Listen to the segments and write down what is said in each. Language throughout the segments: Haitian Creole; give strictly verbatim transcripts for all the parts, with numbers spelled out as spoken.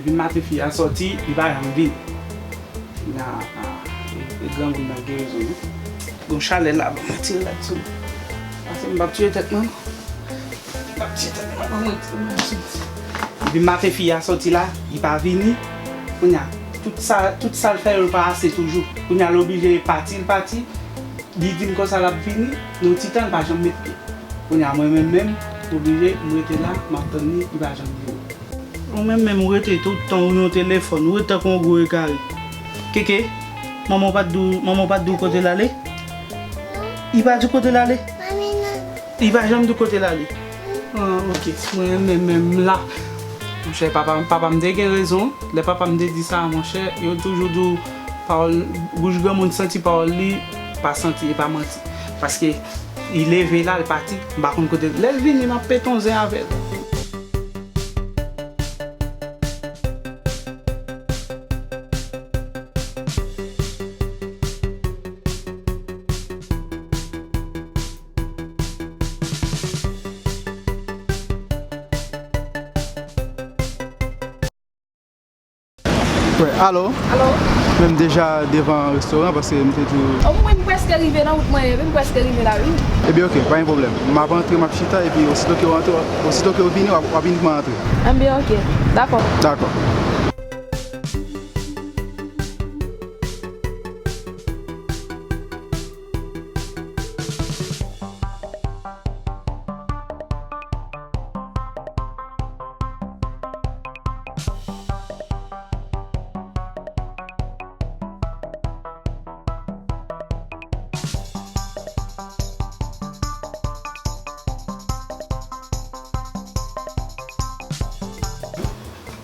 Depi maten fi a sòti, li pa janm vin. Kounya, a, e, e granmoun nan gen rezon, non. Gon chalè la, ban mwen tire rad sou mwen. Pase m p ap tiye tèt mwen, non. M p ap tiye tèt mwen, ban mwen tire rad sou mwen. Depi maten fi a sòti la, li pa vini. Kounya, tout sa, tout sa l fè yo pa ase toujou. Kounya, l oblije pati, l pati. Li di m konsa l ap vini, nan yon ti tan, l pa janm met pye. Kounya, mwen menm menm, m oblije, m rete la, m ap tann li, li pa janm vini. Ou menm menm ou rete tout tan ou nan telefòn, ou rete tankou yon gwo egare. Keke, manman w pa t di w, manman w pa t di w kote l ale? Li pa di w kote l ale? Li pa janm di w kote l ale? Ah, ok. Mwen menm menm la. Monchè, papa, papa m te gen rezon. Lè papa m te di sa, monchè, yo toujou di w pawòl, bouch granmoun santi pawòl li pa santi, e pa manti. Paske li leve la, l pati, m pa konn kote l. Lè l vini, m ap pete yon zen avè l. Alo? Alo? Men m deja devan restoran paske m te di w. O, mwen, m prèske rive nan wout mwen ye, wi, m prèske rive la, wi. Ebyen, ok, pa gen pwoblèm. M ap antre, m ap chita, epi osito ke w antre, osito ke w vini, w ap, w ap vin pou mwen antre. Ebyen, ok. Dakò. Dakò.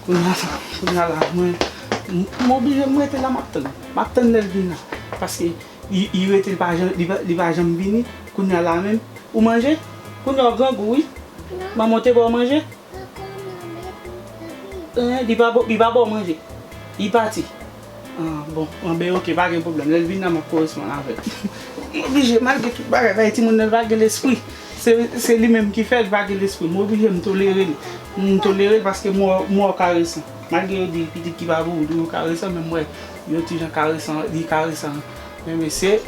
Kounya, kounya la, mwen, m, m oblije m rete la, m ap tann. M ap tann lè l vin la. Paske li, li rete, li pa janm, li pa, li pa janm vini. Kounya la menm, ou manje? Kounya w grangou, wi. Manman w te ba w manje? Eh, li pa ba, li pa ba w manje. Li pati. Ah, bon, anben, ok, pa gen pwoblèm. Lè l vin la, m ap koresponn avè l. M oblije, malgre tout bagay, bagay timoun nan, l pa gen lespri. Se, se li menm ki fè l pa gen lespri. M oblije, m tolere l. M tolere l paske m wè, m wè w karesan. Malgre yo di pitit ki pa pou ou, yo karesan, men m wè yo ti jan karesan, li karesan. Men mesye.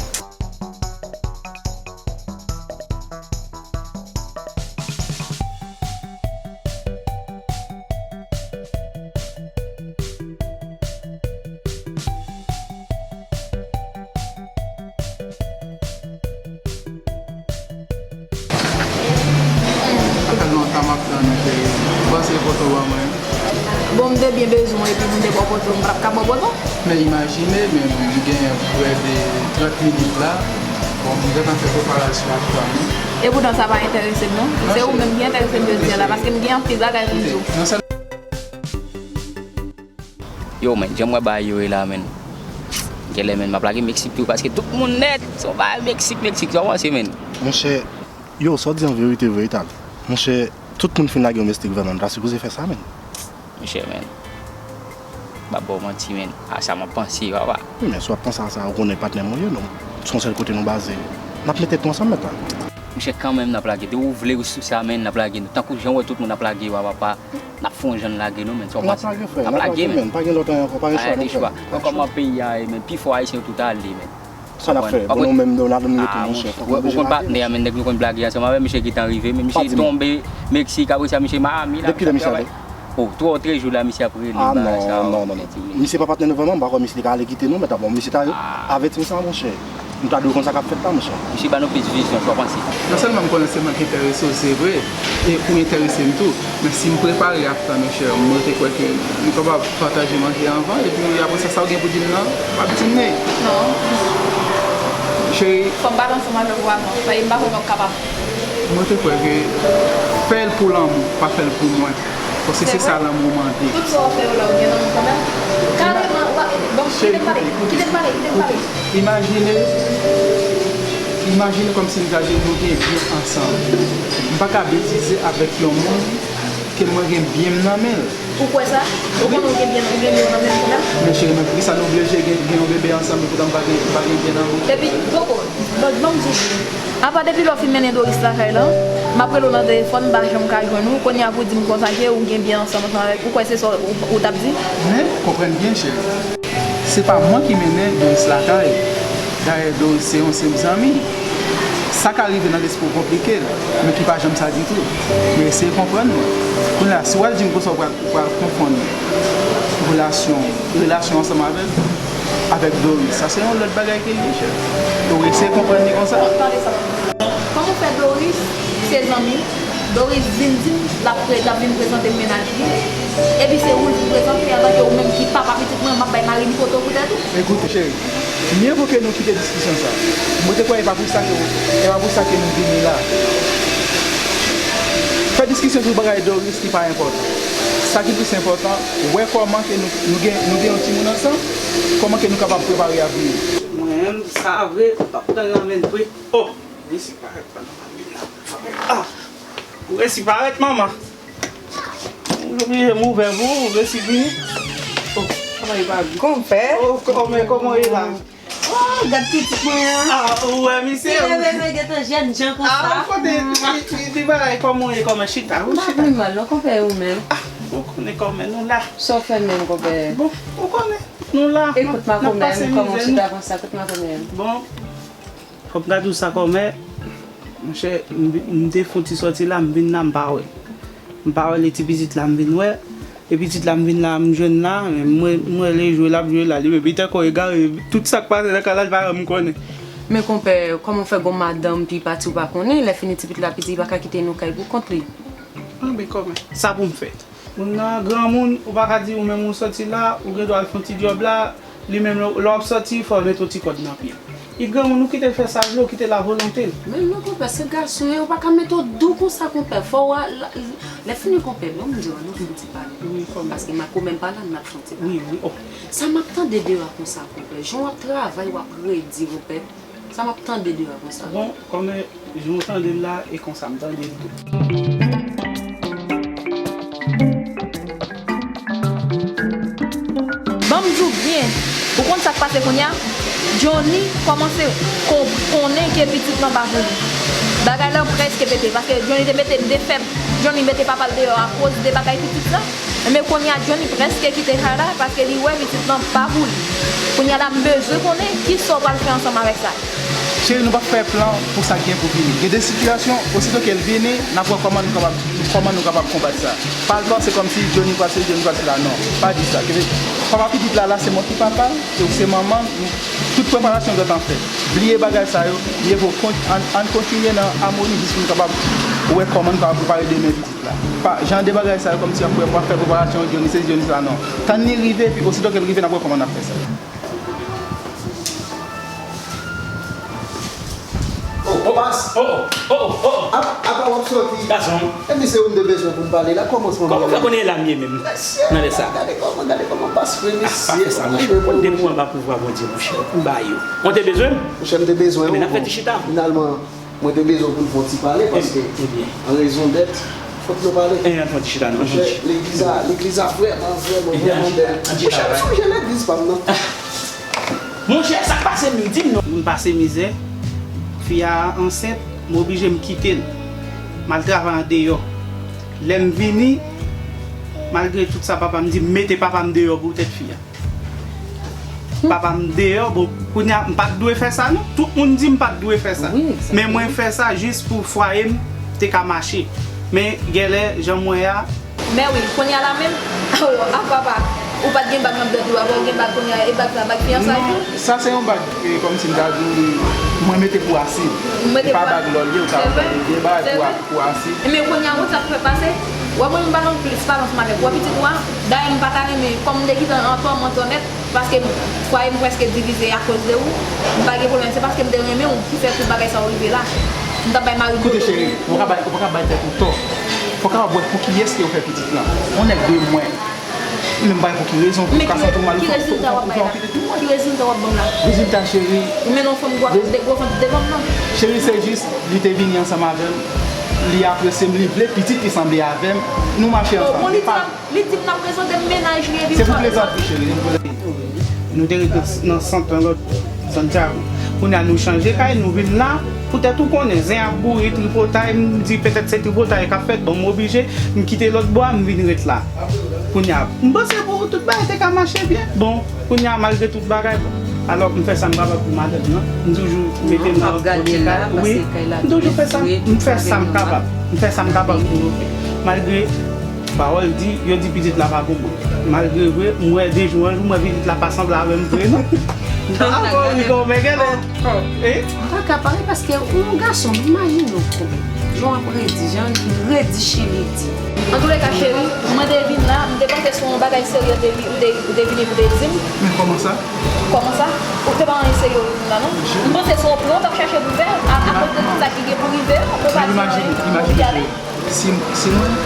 Sa fè lontan m ap tann ou, cheri. M panse foto w ban mwen. Bon, m te byen bezwen w epi m te ba w foto, m pa t ap ka ba w foto. Men imajine, men m genyen prè de trant minit la. Bon, m gentan fè preparasyon ak fanmi. Epoutan sa pa enterese m, non. Se ou menm ki enterese m jodi a la, paske m gen anpil bagay pou m di w. Non sèl- Yo, men, jan m wè bagay yo ye la, men. Genlè, men, m ap lage Meksik tou, paske tout moun nèt, se yon bagay Meksik, Meksik, sa w panse, men? Monchè, yo, sa w di an verite vre, Ital. Monchè, tout moun fin lage yo Meksik, vrèman, nou ta sipoze fè sa, men. Monchè, men, m ap ba w manti, men, a sa m ap panse, papa. Wi, men si w ap panse a sa, ou konnen patnè mwen ye, nou, se yon sèl kote nou baze. N ap met tèt nou ansanm, mèt la. Monchè, kanmenm, n ap lage. Depi w vle ou sou sa, men, n ap lage. Tankou jan w wè tout moun ap lage yo a, papa, n ap fè yon jan n lage nou, men. Sa w panse? N ap lage, frè. N ap lage, men. Pa gen lòt anyen ankò, pa gen chwa, non, frè. Kòman peyi a ye, men? Pi fò Ayisyen yo tout ale, men. Sa n ap fè? Bon, nou menm, nou la, nou rete, monchè. Ou konn patnè a, men, nèg nou konn blage ansanm avè misye gentan rive, men misye tonbe Meksik, apre sa, misye Miami la. Depi lè misye ale? O, twò, trè jou la, misye ap rele m bagay sa yo. Non, non, non, non. Misye pa patnè nou vrèman, m pa kwè misye te ka ale kite nou, mèt la, bon, misye ta avèti m sa, monchè. Nou ta dwe konn sa k ap fèt la, monchè. Misye ba nou plis vizyon, sa w panse? Non sèlman m konnen se mwen ki enterese w, se vre, e ou enterese m tou, men si m prepare ap tann ou, chè, m rete kwè ke nou kapab pataje manje anvan, epi apre sa, sa w gen pou di m nan, w ap di m li. Non. Cheri. Fò m pale ansanm avèk ou avan, paske m pa kwè m ap kapab. Mwen te kwè ke fè l pou lanmou, pa fè l pou mwen. Paske se sa lanmou mande. Tout sa w ap fè yo la, ou gen lanmou kanmenm. Kareman, w ap, bon, kite m pale, kite m pale, kite m pale. Imajine, imajine kòmsi m ta di nou gen byen ansanm. M pa ka betize avèk yon moun ke mwen gen byen m nan men l. Ou kwè sa? Ou konnen ou gen byen, ou gen byen nan men l kanmenm? Men cheri, men poukisa nou oblije gen, gen yon bebe ansanm, epoutan m pa gen, m pa gen byen nan men l? Epi, poko, ban, ban m di Apa depi lè w fin mennen Doris lakay la, m ap rele w nan telefòn, m pa janm ka jwenn ou, kounye a pou w di m konsa ke ou gen byen ansanm, ansanm avèk, ou kwè se sa w, ou t ap di? Men, konprann byen, cheri. Se pa mwen ki mennen Doris lakay. Dayè, Doris se yon senp zanmi. Sa ka rive nan lespri w konplike l, men ki pa janm sa ditou. Men eseye konprann mwen. Kounye a, si w al di m konsa, w pral, w pral konfonn relasyon, relasyon ansanm avè l, avèk Doris. Sa se yon lòt bagay ke l ye, cheri. Ou eseye konprann li konsa. Tande sa. Kòman w fè Doris se zanmi w? Doris vin di m l ap pre-, l ap vin prezante m mennaj li. Epi se ou l vin prezante antanke ou menm ki papa pitit mwen, m ap bay mari m foto poutèt ou? Ekoute, cheri, mye vo ke nou kite diskisyon sa. Mwen te kwè e pa pou sa ke, e pa pou sa ke nou vini la. Fè diskisyon sou bagay Doris ki pa enpòtan. Sa ki plis enpòtan, wè kòman ke nou, nou gen, nou gen yon timoun ansanm, kòman ke nou kapab prepare avni. Mwen menm, sa vre, m p ap pran l nan men l vre. Oh! Resi parèt pandan m ap vin la. Ah! Ou resi parèt, manman. Ou oblije m ouvè pou ou, ou resi vini. Oh, travay pa vin. Konpè. Oh, kòman, kòman w ye la? Oh, gad pitit mwen an. Ah, ou wè misye? Li leve men gentan jènjan konsa. Ah, ou konnen, li, li, li bagay kòman w ye, kòman chita, ou chita. M pa pi mal non, konpè, ou menm? Ah, ou konnen kòman nou la. Sa w fè menm, konpè? Bon, ou konnen, nou la. E kout makomè m, kòman w chita konsa, kout makomè m? Bon. Fò m ta di w sa kòmè, monchè, m, m te fè yon ti sòti la, m vin la, m pa wè l. M pa wè l, e ti pitit la m vin wè. E pitit la m vin la, m jwenn la, men m wè, m wè l e jwe l ap jwe la, li menm, li tankou egare, tout sa k pase nan kay la, li pa janm konnen. Men konpè, kòman w fè gon madanm pi pati w pa konnen, lè fini ti pitit la piti, li pa ka kite nou kay pou kont li. Anben kòmè, sa pou m fè? Moun nan granmoun, ou pa ka di ou menm ou sòti la, ou gen dwa al fè yon ti djòb la, li menm lè, lè w ap sòti, fò w mete yon ti kòd nan pye l. Li granmoun, ou kite l fè sa l vle, ou kite l a volonte l. Men non, konpè, se gason, e ou pa ka mete w dou konsa, konpè. Fò w a, la, lè fini, konpè, ban m di w, ann nou fè yon ti pale. Wi, kòmè. Paske makomè m pa la, n ap fè yon ti pale. Wi, wi, oh. Sa m ap tande deyò a konsa, konpè. Jan w ap travay, w ap redi, konpè. Sa m ap tande deyò a konsa. Bon, kòmè jan w tande l la, e konsa m tande l tou. Ban m di w byen, ou konn sa k pase kounye a? Johnny kòmanse kon-, konnen ke pitit lan pa pou li. Bagay lan prèske pete, paske Johnny te mete l defèt, Johnny mete papa l deyò akoz de bagay pitit lan. Men kounye a Johnny prèske kite kay la paske li wè pitit lan pa pou li. Kounye a la m bezwen konnen kisa w pral fè ansanm avèk sa. Cheri, nou p ap fè plan pou sa k gen pou vini. Gen de sitiyasyon, osito ke l vini, n ap wè kòman nou kapab, kòman nou kapab konbat sa. Pa al panse kòmsi Johnny pral sou li, Johnny pral sou la, non. Pa di sa. Kebe, papa pitit la, la se mwen ki papa l, se ou se manman l, nou, tout preparasyon gentan fèt. Bliye bagay sa yo, mye vo kon-, ann, ann kontinye nan amoni jis pou nou kapab wè kòman nou kapab prepare demen pitit la. Pa, jan de bagay sa yo kòmsi ap, ap fè preparasyon, Johnny sesi, Johnny sela, non. Tann li rive, epi osito ke l rive, n ap wè kòman n ap fè sa. Oh, oh, mas. Oh, oh, oh, oh, oh. Apa, apa w ap sòti? Gason. E misye ou m te bezwen pou m pale la, kòmansman. Kòman w fè konnen e la m ye menm? Mesye, nan lè sa, gade kòman, gade kòman pas fre, mesye. Ah, pa fè sa, monchè. Depi w anba pouvwa Bondye, monchè. M ba yo. Ou te bezwen m? Monchè, m te bezwen w. Men n ap fè ti chita. Finalman, mwen te bezwen pou n fè yon ti pale, paske, an rezon dèt, fòk nou pale. Ebyen, ann fè yon ti chita, non. Monchè, legliz a, legliz a vrèman, vrèman, vrèman bèl. Monchè, m sonje legliz pa m nan. Monchè, sa k pase m, di m non. M pase mizè. Fi a ansent, m oblije m kite l. M al travay andeyò. Lè m vini, malgre tout sa papa m di m, mete papa m deyò poutèt fi a. Papa m deyò, bon, kounye a, m pa t dwe fè sa, non. Tout moun di m pa t dwe fè sa. Wi, egzakteman. Men mwen fè sa jis pou fwaye m te ka mache. Men, genlè, jan m wè a. Men wi, kounye a la menm, oh, ah, papa, ou pa t gen bag nan dwèt ou, apa w gen bag kounye a, e bag sa, bag fiyansay tou? Non, sa se yon bag, e, kòmsi m ta di w, mwen mete pou Asid. Ou mete pou Asid. E pa bag lò l ye, ou ta wè gen bagay pou a-, pou Asid. Men kounye a, ou sa k fè pase, w ap wè m pa nan plis pale ansanm avèk ou, w wè pitit ou a, dayè m pa ta renmen, kòm m te kite an tò, m an tò nèt, paske fwaye m prèske divize akoz de ou, m pa gen pwoblèm, se paske m te renmen w ki fè tout bagay sa yo rive la. M t ap bay mari m foto. Koute cheri, ou pa ka bay, ou pa ka bay tèt ou tò. Fò w kapab wè pou kiyès ke w fè pitit lan. Yon nèg de mwen. Menm bay pou ki rezon pou w ka santi w mal, fò, fò, fò, fò w kite pou mwen. Ki rezilta w ap ban m la? Rezilta, cheri. Ou mennen yon fanm gwo, de gwo vant devan m nan. Cheri, se jis, li te vini ansanm avè m, li apresye m, li vle pitit ki sanble avè m, nou mache ansanm. Bon, li di l ap, li di m l ap prezante m mennaj li, epi se pou plezantri, cheri, se pou plezantri. Nou te ret nan, nan sant lan lòt, Santiago. Kounye a nou chanje kay, nou vin la. Poutèt ou konnen, zen ap boure, tripotay, m di petèt se tripotay k ap fèt, bon, m oblije, m kite lòt bò a, m vin ret la. Kounye a, m panse pou tout bagay te ka mache byen. Bon, kounye a, malgre tout bagay, bon. Alò, m fè sa m kapab pou madanm nan. M toujou mete m nan bon ti kay. Wi, m toujou fè sa, m fè sa m kapab. M fè sa m kapab pou nou fè. Malgre Pawòl di, yo di pitit la pa pou mwen. Malgre vre, m wè de jou an jou, m wè pitit la pa sanble avè m vre, non. Ankò, wi, kòmè genlè. Eh? An ka pale paske yon gason, imajine w kòmè. Jan w ap redi, jan redi chili di. Antouleka, cheri, mwen te vin la, m te panse se yon bagay serye w te vi-, ou te, ou te vini pou te di m. Men kòman sa? Kòman sa? Ou te pa anyen serye w vin la, non? M panse se yon plan w t ap chache pou fè, a, akoz de tout sa ki gen pou rive, ou pa di anyen. Imajine, imajine, cheri. Si, si mwen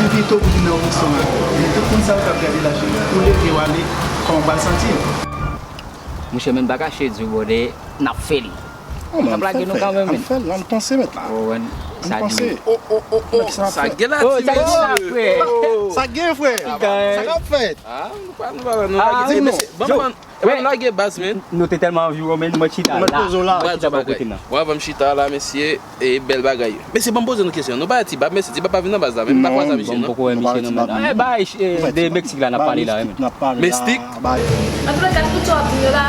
envite w pou vin nan yon restoran, men tout moun sa yo k ap gade la, cheri, ou leve w ale, kòman w pral santi w? Monchè, men m pa kache di w, brother, n ap fè l. N ap lage nou kanmenm, men. N ap fè l, n ap panse, mèt la. Oh, sa di. Oh, oh, oh, oh, sa gen la, ti mesye. Sa gen, frè. Sa k ap fèt? Ah, nou pa, nou pa, nou lage, mesye, ban m, ban m lage baz, men. Nou te tèlman anvi w, men mwen chita la. Mwen chita bò kote m nan. Bon, avan m chita la, mesye, e bèl bagay. Mesye, ban m poze nou kesyon. Nou pa wè Tibab, mesye, Tibab pa vin nan baz la, men m pa kwaze misye, non. Bon, m poko wè misye, non, men. Eh, bay, eh, de Meksik la, n ap pale la, men. Mestik? Antouleka, tout sa w ap di yo la,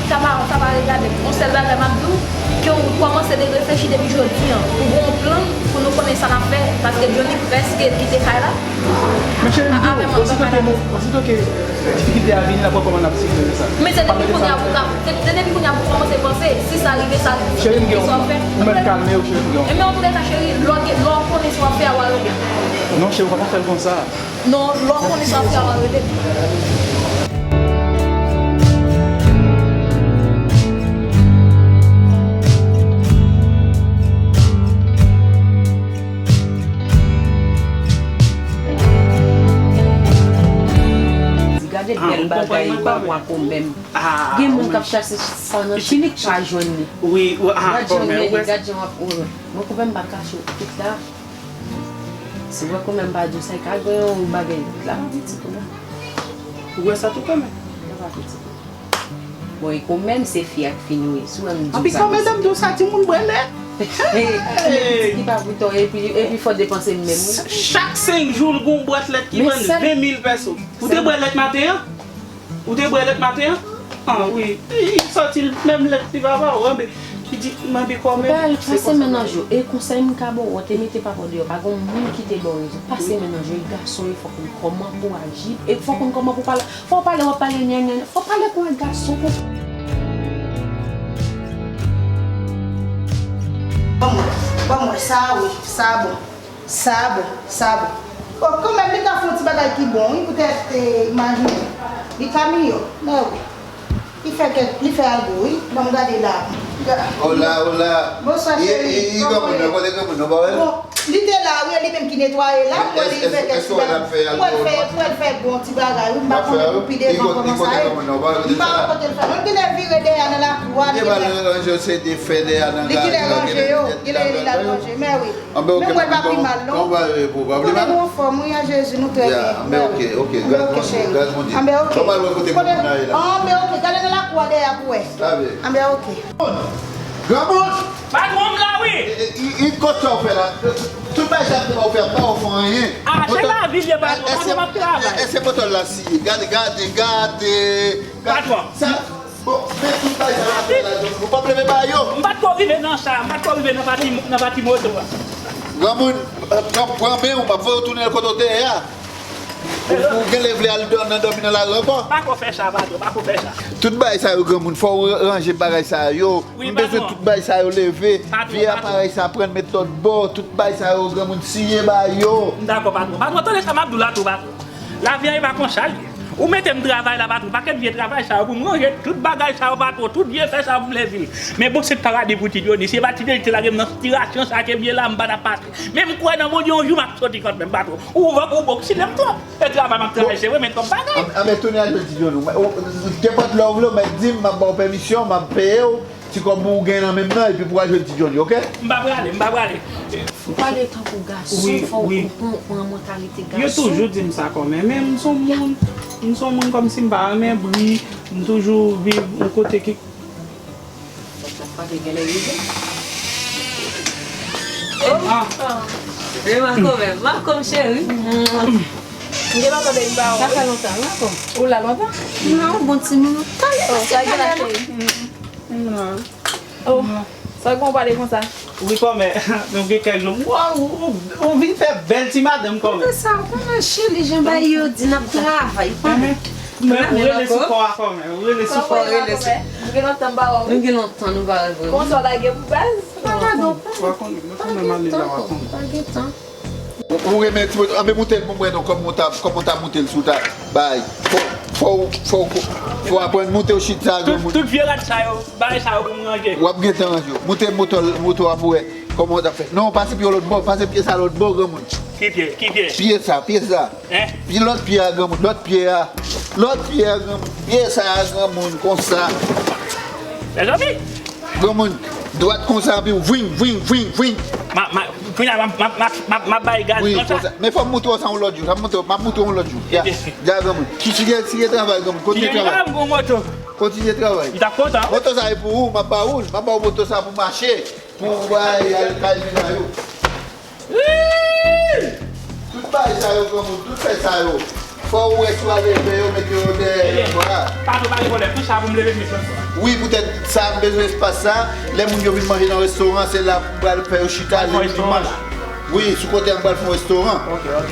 sa pa, sa pa regade m. Yon sèl bagay m ap di w, ke w kòmanse de reflechi depi jodi an, pou gon plan, pou nou konnen sa n ap fè, paske Johnny prèske kite kay la. Men cheri, m di w, osito ke nou, osito ke difikilte a vini, n ap wè kòman n ap sipere sa. Men se depi kounye a pou w ka, se, se depi kounye a pou w kòmanse panse, si sa rive, sa rive. Cheri, m gen yon, ou menm kalme w, cheri, m gen yon. Men antouleka, cheri, lè w gen, lè w konnen sa w ap fè a, w a rele m. Non, cheri, w pa ka fè l konsa. Non, lè w konnen sa w ap fè a, w a rele m. Di, gade bèl bagay, ou pa wè kòmè m. Gen moun k ap chache sa nan chili k pa jwenn li. Wi, wi, ah, gad jan w rele, gad jan w ap, mwen kòmè m pa kache w tout la. Si w wè kòmè m pa di w sa, e ka gen yon bagay la pa pitit ou la. Ou wè sa tou kòmè? La pa pitit ou. Bon, e kòmè m se fi ak fi nou ye. Si w wè m di w sa, anpi kòmè m di w sa, timoun bwè lèt. Hey! Ki pa pou tò, epi, epi fò depanse m menm, wi. Chak senk jou, l gon bwat lèt ki vann ven mil pèso. Ou te bwè lèt maten an? Ou te bwè lèt maten an? Ah wi. Li sòti l menm lèt li pa ba ou, anben. Li di, mande kòmè. Pase mennaj yo. E konsèy m ka ba w, te mete papa w deyò, pa gon moun ki te ba w rezon. Pase mennaj yo, e gason yo, fò w konn kòman pou w aji, e fò w konn kòman pou w pale. Fò w pale, w ap pale nyè, nyè, nyè. Fò w pale kon yon gason pou. Ban mwen, ban mwen, sa wi, sa bon. Sa bon, sa bon. Bon, kanmenm, li ka fè yon ti bagay ki bon, wi, poutèt, eh, imajine. Li ka miyò, mè wi. Li fè kèk, li fè algo, wi. Ban m gade la. Hola, hola. Bonswa, cheri. Kòman w ye? Kote granmoun nan? Bon, li te la, wi, e li menm ki netwaye la. M wè li fè kèk ti bagay. M wè l fè, m wè l fè bon ti bagay, wi. M pa konnen pou pi devan kòman sa ye. M pa wè kote l fè. Mwen genlè vire dèyè nan lakou a, li genlè ranje yo, se de fè dèyè nan garaje la, genlè li la ranje, mè wi. Anben, oke, mwen pa pi mal, non. Kòman w ye, pou w pa pi mal? Konnen nou anfòm, wi, an Jezi, nou trè byen. Anben, oke, oke, gras Bondye, gras Bondye. Anben, oke. Anben, oke, gade nan lakou a dèyè a pou w wè. Anben, oke. Granmoun! Patwon m la, wi. E, e, e, kot sa w fè la? Tout bagay sa yo w fè, pa w fè anyen. Ah, se lavi l ye, patwon. Pandan m ap travay. E, e, se pantòl la siye. Gade, gade, gade. Patwon. Sa, bon, men tout bagay sa yo w fè la, ou pa t leve ba yo. M pa t ko rive nan sa, m pa t ko rive nan pati, nan pati moto a. Granmoun, pran, pran men w, m ap voye w tounen kote w te ye a. Ou, ou genlè vle al dò-, nan dòmi nan lari ankò? Pa ko fè sa, patwon, pa ko fè sa. Tout bagay sa yo, granmoun, fò w ranje bagay sa yo. M bezwen tout bagay sa yo leve, vye aparèy sa pran met lòt bò, tout bagay sa yo, granmoun, siye ba yo. M dakò, patwon. Patwon, tande sa m ap di w la tou, patwon. Lavi a e pa konsa l ye. Ou mete m travay la, patwon, pakèt vye travay sa yo pou m ranje tout bagay sa yo, patwon, tout vye fè sa yo pou m leve l. Men bon, se paradi pou Ti Johnny. Si e pa Ti Johnny ki te lage m nan sitiyasyon sa ke m ye la, m pa t ap pase. Men m kwè nan Bondye, yon jou m ap soti kanmenm, patwon. Ou vòk, ou bòk, si lè m twòp. E travay m ap travay, se vre, men twòp bagay. Anben, tounen al jwenn Ti Johnny. Ou, ou, kenpòt lè w vle, ou mèt di m, m ap ba w pèmisyon, m ap peye w ti kòb ou gen nan men m nan, epi pou w al jwenn Ti Johnny, oke? M pa prale, m pa prale. Ou pale tankou gason, fò w konprann, pran mantalite gason. Yo toujou di m sa kòmè, men m se yon moun, m se yon moun kòmsi m pa renmen bri, m toujou viv yon kote ki. Pa te gen lè rive. Oh! Ah. E Makomè, Makomè cheri. M gen lontan depi m pa wè w. Sa fè lontan, wi, Makomè. Ou la lontan? Non, bon timoun. Oh, sa gen la, cheri. Oh, sa gen w pale konsa? Wi, kòmè, nou gen kèk jou. Waw, ou, ou, ou vin fè bèl ti madanm, kòmè. Kote sa, kòmè cheri, jan bagay yo di n ap travay, kòmè. Men ou rele sou kò a, kòmè. Ou rele sou kò a. Kòmè, kòmè. Nou gen lontan m pa wè w. Nou gen lontan nou pa wè, vrèman. Konsa w lage pou baz? Pa gen tan, kòmè. Pa gen tan. Ou, ou renmen ti moto, anben moute l pou mwen non, kòman w ta, kòman w ta moute l sou ta bay. Fò, fò, fò, fò aprann moute w chita, tout, granmoun. Tout vye rad sa yo, bagay sa yo pou m ranje. W ap gentan ranje w. Moute moto, moto a pou wè kòman w ta fè. Non, pase pye w lòt bò, pase pye sa lòt bò, granmoun. Ki pye? Ki pye? Pye sa, pye sa. Hein? Pye lòt pye a, granmoun, lòt pye a. Lòt pye a, granmoun. Pye sa a, granmoun, konsa. Mezanmi! Granmoun, dwat konsa, epi vwing, vwing, vwing, vwing. Ma, ma, kounye a, ma, ma, ma, ma, ma bay gaz konsa. Wi, konsa. Men fò m moutre w sa yon lòt jou. Sa m moutre w, m ap moutre w yon lòt jou. Ya, ya, granmoun. Ki, ki, ki travay, granmoun. Kontinye travay. Kontinye travay. Li t ap kontan. Moto sa e pou ou, m ap ba ou l. M ap ba w moto sa pou mache. Pou w bay al kay vina yo. Tout bagay sa yo, granmoun, tout fè sa yo. Fò ou wè si w a leve yo, mete yo dèyè, vwala. Patwon, pa gen pwoblèm, pou sa pou m leve mesye. Wi, poutèt sa, m bezwen espas sa. Lè moun yo vin manje nan restoran, se la pou m pral fè yo chita, lè dimanch. Wi, sou kote a, m pral fè yon restoran. Ok, ok.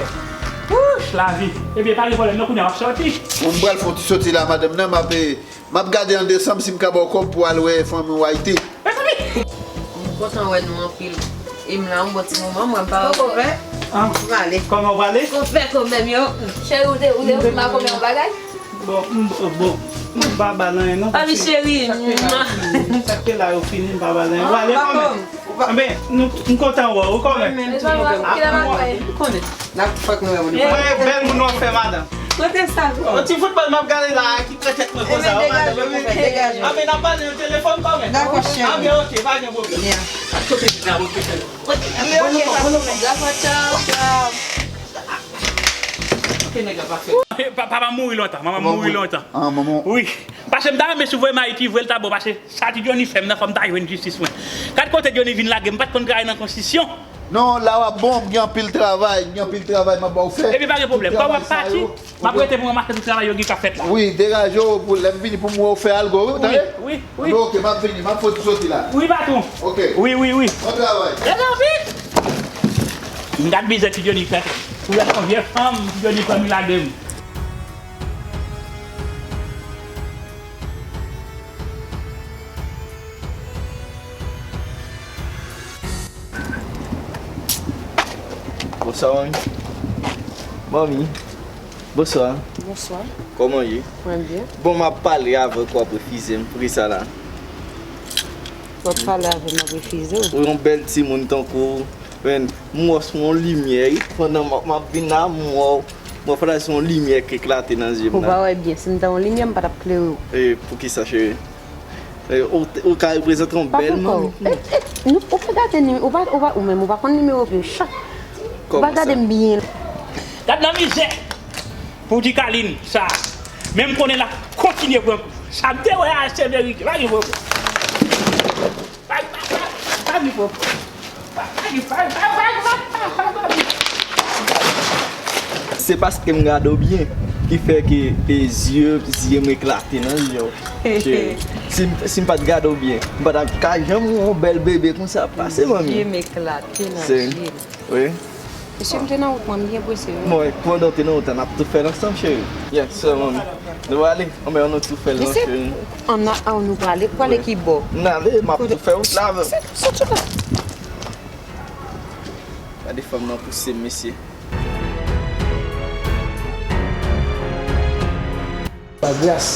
Wouch, lavi. Ebyen, pa gen pwoblèm, non, kounye a w ap sòti. Bon, m pral fè yon ti sòti la, madanm nan, m ap, eh, M ap gade an desanm si m ka ba w kòb pou w al wè fanmi w Ayiti. Mezanmi! M kontan wè nou anpil. E m la yon bon ti moman, mwen m pa wè konpè. Ah. M prale. Kòman w prale? Konpè, konpè m yo. Cheri, ou te, ou te di Makomè yon bagay? Bon, m, bon, m pa ba l anyen non, paske cheri. Sa k te la, sa k te la yo fini, m pa ba l anyen. W ale kòmè. Anben, nou, m kontan wè w, kòmè. Mezanmi, kilè m ap wè? Ou konnen. N ap fòk nou wè moun. Mwen, bèl moun w ap fè, madanm. Kote sa? Yon ti foutbòl m ap gade la, ki pran tèt mwen konsa, wi, madanm. Degaje w, konpè, degaje w. Anben, n ap pale nan telefòn, kòmè. Dakò, cheri. Anben, ok, pa gen pwoblèm. Anben, ok, pa gen pwoblèm. Anben, ok, pa gen pwoblèm. Dakò, tchaw, tchaw. Ok, nèg la pa fè. Pa, papa m mouri lontan, manman m mouri lontan. Ah, manman. Wi. Paske m ta renmen si w voye m Ayiti, voye l ta bon, paske sa Ti Johnny fè m nan, fò m ta jwenn jistis mwen. Gad kote Johnny vin lage m, m pa t konn travay nan konstriksyon. Non, la w ap bon, m gen anpil travay, m gen anpil travay m ap ba w fè. Ebyen, pa gen pwoblèm. Kòm w ap pati, m ap rete pou mwen mache tout travay yo gen k ap fèt la. Wi, degaje w pou lè m vini pou m wè w fè algo, wi, ou tande? Wi, wi. Anben, ok, m ap vini, m ap fè w ti sòti la. Wi, patwon. Ok. Wi, wi, wi. Bon travay. Degaje. M gad mizè Ti Johnny fè. Ou wè se yon vye fanm, Ti Johnny fanm li lage m. Bonswa, manmi. Manmi, bonswa. Bonswa. Kòman w ye? Mwen byen. Bon, m ap pale avèk ou, w ap refize m. Poukisa la? W ap pale avè m, m ap refize w? Ou yon bèl timoun tankou w. Men, m wè w sou yon limyè, wi. Pandan m ap, m ap vin la, m wè w, m wè w fè la sou yon limyè k eklate nan zye m la. Ou pa wè byen, si m te yon limyè, m pa t ap klere w. E, poukisa, cheri? E, ou, ou ka reprezante yon bèl manmi pou mwen. E, e, nou, ou pa gade nimewo, ou pa, ou pa, ou menm, ou pa konn nimewo pye w chak. Ou pa gade m byen. Gad nan mizè! Pou di Kalin sa. Men m konnen l ap kontinye pran kou. Sa m te wè a se verite. Pa gen pwoblèm. Pa, pa, pa, pa gen pwoblèm. Pa, pa gen, pa, pa, pa, pa, pa, pa, pa. Se paske m gade w byen ki fè ke, ke zye, zye m eklate nan zye w. Cheri, si m, si m pa t gade w byen, m pa t ap ka janm wè yon bèl bebe konsa pase, manmi. Zye m eklate nan zye m. Wi. Mesye, m te nan wout mwen, m byen prese, wi. Bon, e, pandan w te nan wout la, n ap tou fè l ansanm, cheri. Yes, sir, manmi. Nou ale, anben, ann nou tou fè l non, cheri. Mesye, ann a, ann nou prale, prale ki bò? N ale, m ap tou fè wout la avè w. Se, se tout la. Gade fanm nan pouse m, mesye. Anba gras,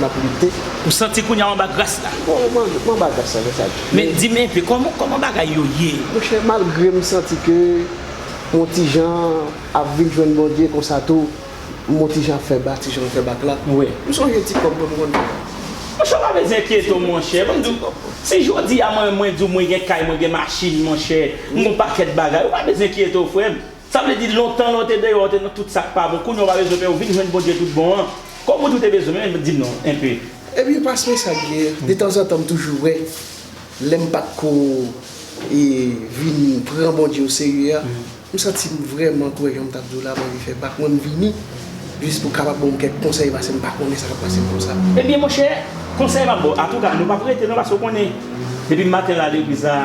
n ap lite. Ou santi kounye a w anba gras la? Bon, mwen, mwen anba gras la, se sa. Men di m enpe, kòman, kòman bagay yo ye? Monchè, malgre m santi ke m on ti jan ap vin jwenn Bondye konsa tou, m on ti jan ap fè bak, ti jan ap fè bak la. Wi. M sonje ti kòb mwen m konn fè. Monchè, ou pa bezwen enkyete w, monchè. Ban m di w, si jodi a mwen, mwen di w mwen gen kay, mwen gen machin, monchè, m gon pakèt bagay, ou pa bezwen enkyete w, frè m. Sa vle di lontan lè w te deyò, w te nan tout sa k pa bon. Kounye a w pa bezwen pè, w vin jwenn Bondye tout bon an. Kòm ou di w te bezwen, men di m non, enpe. Ebyen, pas mwen sa k gen, detanzantan m toujou wè Lè m pa t ko e, vin pran Bondye oserye a, m santi m vrèman kwè, jan m t ap di w la, m anvi fè bak mwen, m vini jis pou kapab ba w kèk konsèy, paske m pa konnen sa k ap pase m konsa. Ebyen, monchè, konsèy m ap ba w. Antouka, nou p ap rete non, paske w konnen, depi maten la, legliz la,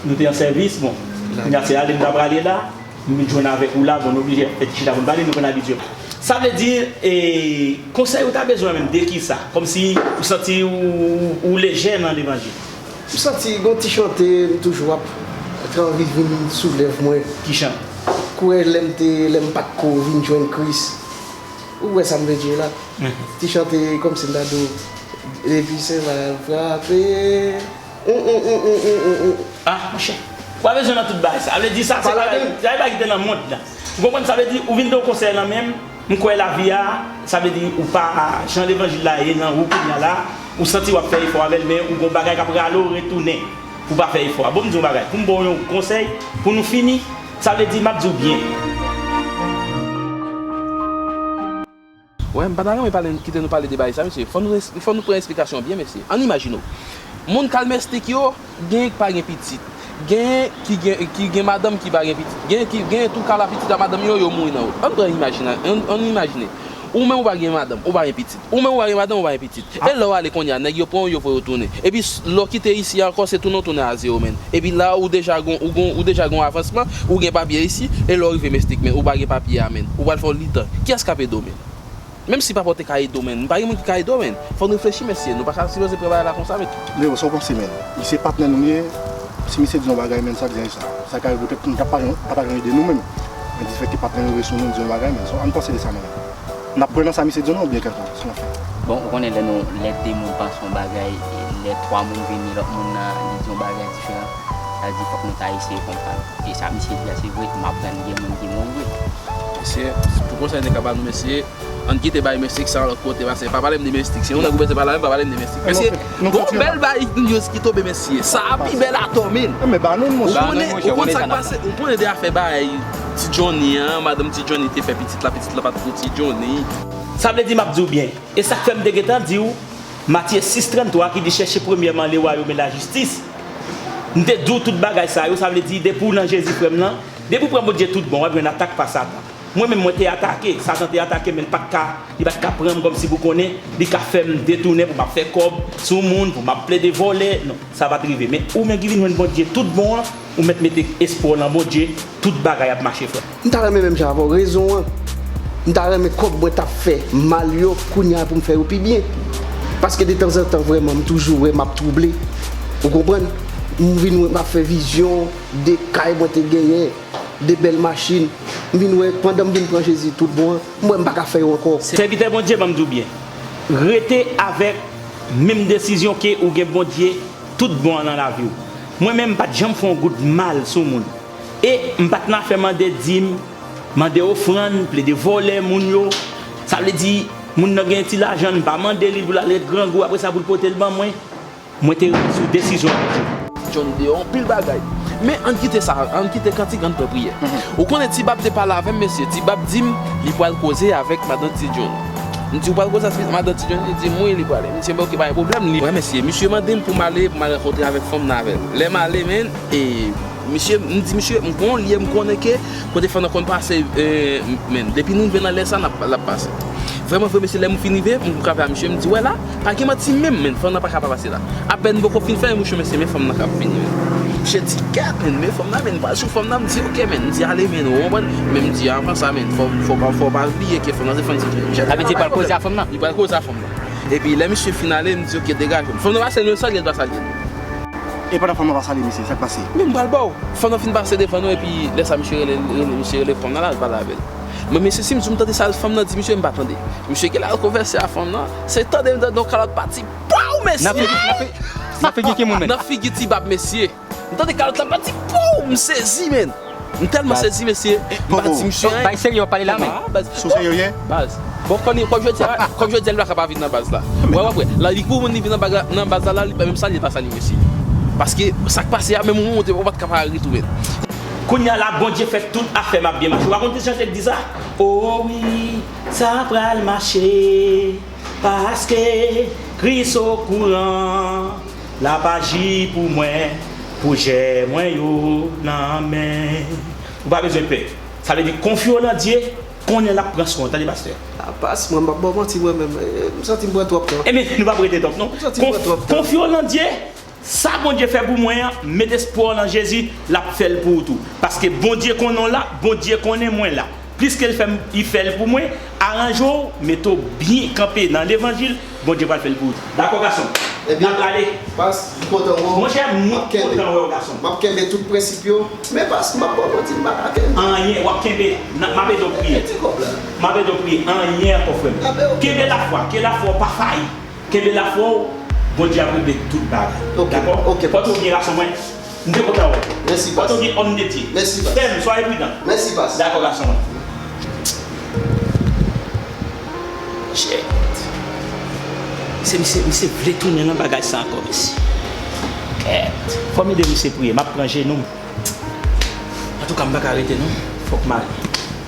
nou te an sèvis, bon, kounye a se ale m ta prale la, m vin jwenn avèk ou la, bon, nou oblije fè ti chita pou n pale, nou konn abitye. Sa vle di, e, konsèy ou ta bezwen menm de kisa? Kòmsi ou santi ou, ou lejè nan levanjil. M santi gon ti chante m toujou ap, te anvi vin sou lèv mwen. Ki chan? Kwè lè m te, lè m pa t ko vin jwenn Kris. Ou wè sa m vle di w la? Ti chante kòmsi m ta di w, depi Sen Mal frape. Mm, mm, mm, mm, mm, mm, mm. Ah, monchè. Ou pa bezwen nan tout bagay sa. Sa vle di sa, se bagay, se bagay ki te nan mond la. Ou konprann? Sa vle di, ou vin gen yon konsèy nan men m, m kwè lavi a, sa vle di, ou pa, jan levanjil la ye nan ou kounye a la, ou santi w ap fè efò avè l, men ou gon bagay k ap rale w retounen pou w pa fè efò a. Bon, m di w yon bagay, pou m ba w yon konsèy, pou nou fini, sa vle di, m ap di w byen. Wè, m pa ta renmen pale, kite nou pale de bagay sa, mesye. Fò nou, fò nou pran esplikasyon byen, mesye. Ann imajine w. Moun kalmistik yo, genyen ki pa gen pitit. Genyen ki gen, ki gen madanm ki pa gen pitit. Genyen ki, genyen tou ka la pitit a madanm yo, yo mouri nan wout. Ann pran imajine, ann, ann imajine. Ou menm ou pa gen madanm, ou pa gen pitit. Ou menm ou pa gen madanm, ou pa gen pitit. E lè w ale kounye a, nèg yo pran w, yo voye w tounen. Epi s- lè w kite isi a ankò, se tounen w tounen a zewo, menn. Epi la, ou deja gon, ou gon, ou deja gon avansman, ou gen papye isi, e lè w rive Mestik, menn, ou pa gen papye a, menn. Ou pral fè w litan. Kiyès k ap ede w, menn? Menm si papa w te ka ede w, menn, pa gen moun ki ka ede w, menn. Fò n reflechi, mesye. Nou pa ka sipoze pran bagay la konsa, menn. Leo, sa w panse, menn? Misye patnè nou l ye. Si misye di yon bagay, menn, sa vle di sa. Sa ka rive petèt nou t ap pa janm, pa t ap janm ede nou menm. Men difèt ke patnè nou rete sou nou, di yon bagay, menn. So, ann panse de sa, menn. N ap kwè nan sa misye di nou oubyen kèlkonk sa n ap fè? Bon, ou konnen lè nou, lè de moun panse yon bagay, lè twa moun vini, lòt moun nan, li di yon bagay diferan, sa di fòk nou ta eseye konprann. E sa misye di a se vre, m aprann gen moun ki mouri vre. Mesye, pou konsèy n te ka ba nou, mesye, ann kite bay mesye ki sa lòt kote, paske pa pale m de mesye, si yon nèg ou bezwen pale avè m, pa pale m de mesye. Mesye, gon bèl bay news ki tonbe, mesye. Sa a pi bèl atò, menn. Ou konnen, ou konn sa k pase, ou konnen de afè bay Ti Johnny an, madanm Ti Johnny te fè pitit la, pitit la pa t pou Ti Johnny. Sa vle di m ap di w byen, e sa k fè m te gentan di w, Matye sis trannntwa ki di chèche premyèman le wayòm e lajistis. M te di w tout bagay sa yo, sa vle di depi w nan Jezi frè m nan, depi w pran Bondye tout bon, w ap jwenn atak pa Satan. Mwen menm mwen te atake, Satan te atake men l pa t ka, li pa t ka pran m kòmsi pou konnen li ka fè m detounen pou m ap fè kòb sou moun, pou m ap plede vòlè, non. Sa pa t rive. Men ou menm ki vin jwenn Bondye tout bon an, ou mèt mete espwa w nan Bondye, tout bagay ap mache frè. M ta renmen menm jan avè w, rezon an, m ta renmen kòb mwen t ap fè mal yo, kounye a pou m fè yo pi byen. Paske detanzantan vrèman m toujou wè m ap twouble. Ou konprann? M vin wè m ap fè vizyon de kay mwen te genyen, de bèl machin. M vin wè pandan m vin pran Jezi tout bon an, m wè m pa ka fè yo ankò. Sèvitè Bondye, ban m di w byen, rete avèk menm desizyon ke ou gen Bondye tout bon an nan lavi w. Mwen menm m pa t janm fè yon goud mal sou moun. E m pa t nan afè mande dim, mande ofrann, plede vòlè moun yo. Sa vle di, moun nan gen ti lajan l, m pa mande li pou l al ret grangou, apre sa pou l pote l ban mwen. Mwen te rete sou desizyon Bondye. Ti Johnny deyò anpil bagay. Men ann kite sa, ann kite kantik, ann pran priyè. Ou konnen Ti Bab te pale avè m, mesye. Ti Bab di m li pral koze avèk madan Ti Johnny. M di, ou pral koze avèk madan Ti Johnny? Li di m wi, li prale. M di, enben oke, pa gen pwoblèm. Li, wè, mesye, misye mande m pou m ale, pou m al rankontre avèk fanm nan avè l. Lè m ale, menn, e misye, m di misye, m gon lye, m konnen ke kote fanm nan konn pase, e, menn, depi nou rive nan lè sa, n ap, l ap pase. Vrèman vre, mesye, lè m fin rive, m kanpe a misye, m di, wè la, pa gen manti menm, menn, fanm nan pa ka pa pase la. Apèn m poko fin fè yon bouch, mesye, men fanm nan k ap vini, menn. Misye di, gad, menn, men fanm nan, menn, m pral sou fanm nan, m di, oke, menn, m di, ale, menn, ou konprann? Men m di, anvan sa, menn, fò, fò, fò pa bliye ke fanm nan se fanm nan. Sa vle di l pral koze a fanm nan? Li pral koze a fanm nan. Epi lè misye fin ale, m di, oke, degaje w. Fanm nan pa salye l, salye l, pa salye l. E pandan fanm nan pa salye misye, sa k pase? Men m pral ba w. Fanm nan fin pase devan nou, epi lè sa misye rele, rele, misye rele fanm nan la, l pale avè l. Men mesye, si m di w m tande sa fanm nan di misye, m pa tande. Misye genlè al konvèse a fanm nan, se tande m tande yon kalòt pati, pwaw, mesye! Nan figi, nan figi, nan figi ki moun, menn? Nan figi Ti Bab, mesye. M tande kalòt la pati, pwaw, m sezi, menn. M tèlman sezi, mesye. M pa di misye anyen. Bay serye w ap pale la, men. Sou serye w ye? Baz. Bon, kòm, kòm jodi a, kòm jodi a, li pa ka pa vin nan baz la. Wè, w ap wè. La, li kou moun li vin nan baz la, nan baz la, la, li pa menm salye, li pa salye mesye. Paske sa k pase a, menm ou monte, ou pa t ka pa ret ou menm. Kounye a la, Bondye fè tout afè m ap byen mache. Ou pa konn ti chante k di sa? O wi, sa pral mache, paske Kris okouran. L ap aji pou mwen, pwojè mwen yo nan men. Ou pa bezwen pè. Sa vle di, konfye w nan Dye, konnen l ap pran swen w. Tande, pastè. A, pas, mwen, m p ap ba w manti, mwen menm. Eh, m santi m pran twòp tan. Ebyen, nou p ap rete twòp, non. M santi m pran twòp tan. Konfye w nan Dye, sa Bondye fè pou mwen an, met espwa w nan Jezi, l ap fè l pou ou tou. Paske Bondye konnen w la, Bondye konnen mwen la. Pliske l fè m, li fè l pou mwen, aranje w, mete w byen kanpe nan levanjil, Bondye pral fè l pou ou. Dakò, gason? Ebyen, n ap prale. Pas, m kontan wè w. Monchè, m kontan wè w, gason. M ap kenbe tout prensip yo. Men pas, m ap ba w manti, m pa ka kenbe. Anyen, w ap kenbe. N a, m ap ede w priye. Ti kòb la. M ap ede w priye. Anyen ankò, frè m. Kenbe lafwa. Ke lafwa w pa fayi. Kenbe lafwa w, Bondye ap regle tout bagay. Dakò? Pòte w byen, gason mwen. M te kontan wè w. Mèsi, pas. Pòte w byen, òm de Dye. Mèsi, pas. Fèm, soyez prudent. Mèsi, pas. Dakò, gason mwen. Shit. Se misye, misye vle tounen nan bagay sa ankò, mesye. Kèt. Fò m ede misye priye. M ap pran jenou m. Antouka, m pa ka rete non. Fòk m ale.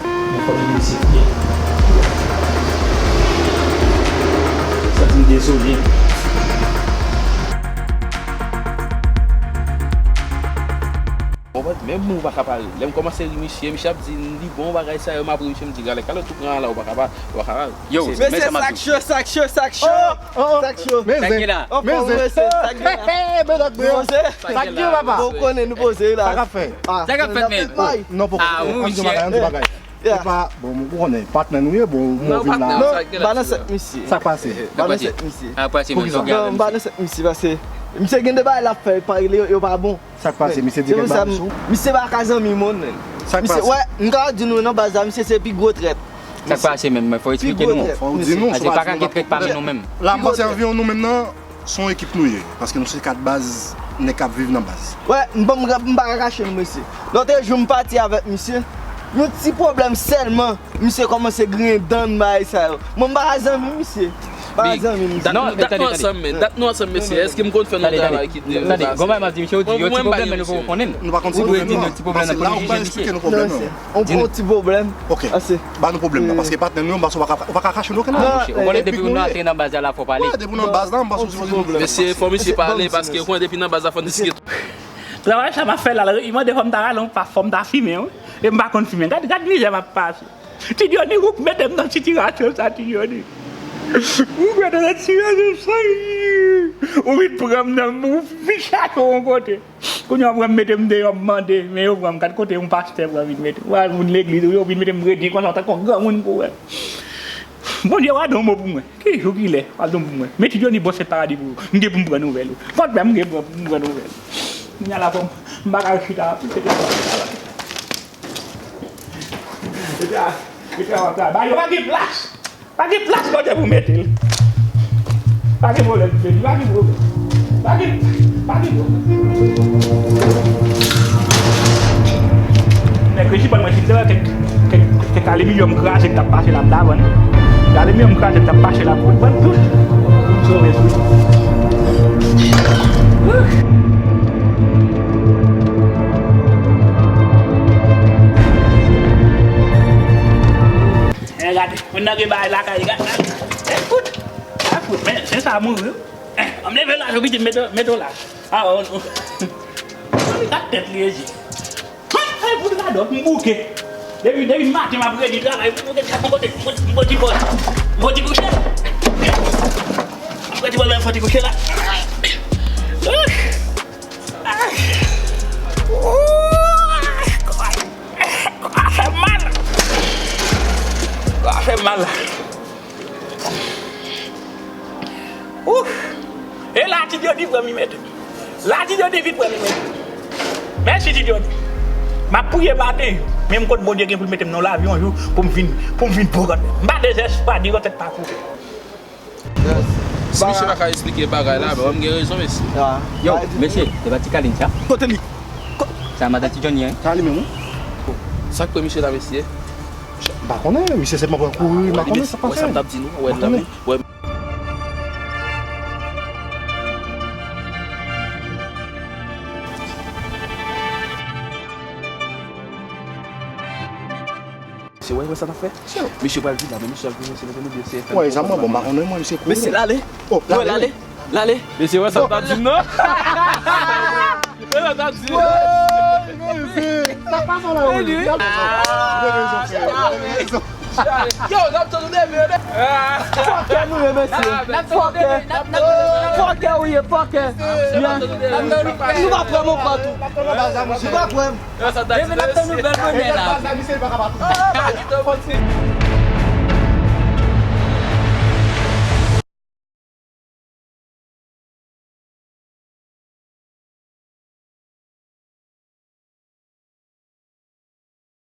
Men fòk m ede misye priye. Santi m dezole. Konprann? Menm mwen ou pa ka pare. Lè m kòmanse ri misye, misye ap di li bon bagay sa yo, m ap ri misye, m di, "Gade, kale tou pran la, ou pa ka pa, ou pa ka pale." Yo, mesye, sa k cho, sa k cho, sa k cho. Oh, oh, oh. Sa k cho. Sa k gen la? Anfòm, mesye, sa k gen la? Hey, hey, hey, medam, nou poze? Sa k gen, papa? Bon, ou konnen nou poze la. Sa k ap fèt? Sa k ap fèt, men? Non, poko, poko. Ann di bagay, ann di bagay. Yeah. Se pa, bon, ou konnen, patnè nou ye, bon, ou vin la. Non, pa nan sèt misye. Sa k pase? Pa nan sèt misye. Poukisa? Non, pa nan sèt misye, paske misye gen de bagay l ap fè, pa, yo, yo pa bon. Sa k pase? Misye di gen bagay sou. Misye pa ka zanmi moun, men. Sa k pase? Wè, m ka di nou nan baz la, misye se pi gwo trèt. Sa k pase menm? Fò w eksplike nou. Fò w di nou. Paske pa ka gen trèt pami nou menm. La, m panse anviwon nou menm nan, se yon ekip nou ye. Paske nou se kat baz, nèg k ap viv nan baz. Wè, m pa, m pa ka kache nou, mesye. Lòt jou, m pati avèk misye. Yon ti pwoblèm sèlman, misye kòmanse griyen dan m, bagay sa yo. Mwen, m pa ka zanmi misye. Pa zanmi misye. Dat nou, dat nou ansanm, men. Dat nou ansanm, mesye. Èske m konn fè nou travay ki de baz? Tande, gon bagay m ap di misye, ou di yo ti pwoblèm, men nou poko konnen l. Nou pa konn ti pwoblèm nan. Ou dwe di nou ti pwoblèm nan pou nou jije misye. On, on ti pwoblèm. Ok. Ba nou pwoblèm nan, paske patnè nou yo, m panse w pa ka, w pa ka kache nou okenn bagay. Ou konnen depi nou antre nan baz la, fò pale. Wè, depi nou nan baz la, m panse w sipoze. Mesye, fò misye pale, paske ou konnen depi nan baz la, fò n diskite. Travay sa m ap fè la, li mande fò m ta rale yon pa, fò m ta fimen, wi. E m pa konn fimen. Gad, gad mizè m ap pase. Ti Johnny, ou k mete m nan sitiyasyon sa, Ti Johnny. Ou k mete m nan sitiyasyon sa, ou vin pran m nan, ou vin chache yon kote. Kounye a, ou pran m mete m deyò, m mande, men yo pran m, gad kote yon pastè pran vin mete m. Ou al moun legliz, ou yo vin mete m redi konsa, tankou yon granmoun pou wè. Bondye, w a di yon mo pou mwen. Ki jou ki lè, w a di yon mo pou mwen. Men Ti Johnny, bon, se paradi pou ou. M gen pou m pran nouvèl ou. Kont mwen, m gen pou m pran nouvèl ou. Kounye a la, fò m, m pa ka chita, se te travay. Se te, se te travay. Ba yo pa gen plas. Pa gen plas kote pou mete l. Pa gen pwoblèm, Ti Johnny, pa gen pwoblèm. Pa gen, pa gen pwoblèm. Nèg reji ban mwen, si m te wè kèk, kèk, kèk aliminyòm kraze k t ap pase la, m ta vann. Aliminyòm kraze k t ap pase la, pou vann tout. Pou m sove sou. Eh, gade, moun nan gen bagay lakay li, gade, gade. Eh, fout. Ah, fout, men, se sa mouri. Eh, ann leve la, yo piti, mete, mete w la. Ah, oh, non. Gade tèt li, eji. Ay, fout gadò, m bouke. Depi, depi maten, m ap redi travay, m bouke, m bouke, m bouke, m bouke ti pòz. M bouke ti kouche. M bouke ti pòz, m bouke ti kouche la. Ay. Ay. Ouh. Kò a fè mal. Kò a fè mal. Ouf! E la, Ti Jodi pran mi mèt. La, Ti Jodi vin pran mi mèt. Mèsi, Ti Jodi. M ap priye maten, men m konn Bondye gen pou l mete m nan lavi yon jou pou m vin, pou m vin bon granmèt. M pa dezespwa, di yon tèt pa koupe. Si misye pa ka esplike bagay la, men m gen rezon, mesye. Yo, mesye, se pa Ti Kalin sa? Kote li? Sa madan Ti Johnny, hein? Sa li menm, wi. Sa k pran misye la, mesye? M pa konnen, misye sèlman pran kouri, m pa konnen sa k pase. Wè sa m t ap di nou, wè l la, wi. Wè. Se wè, wè sa n ap fè? Misye pral di la, men misye ap vini, se mete nou byen, se... Wè, sa mwen, bon, m pa konnen, mwen, misye kouri. Mesye, l ale. Oh, l ale. L ale. Mesye, wè sa m t ap di m nan. Wè sa m t ap di. Sa pa sa la, wi. Ou gen rezon, frè. Ou gen rezon. Yo, n ap tann ou demen, wi. Fòkè nou ye, mesye. Fòkè. Fòkè ou ye, fòkè. Nou pa prè, mon pa tou. Nou pa prè. Demen n ap tann nouvèl bonè la.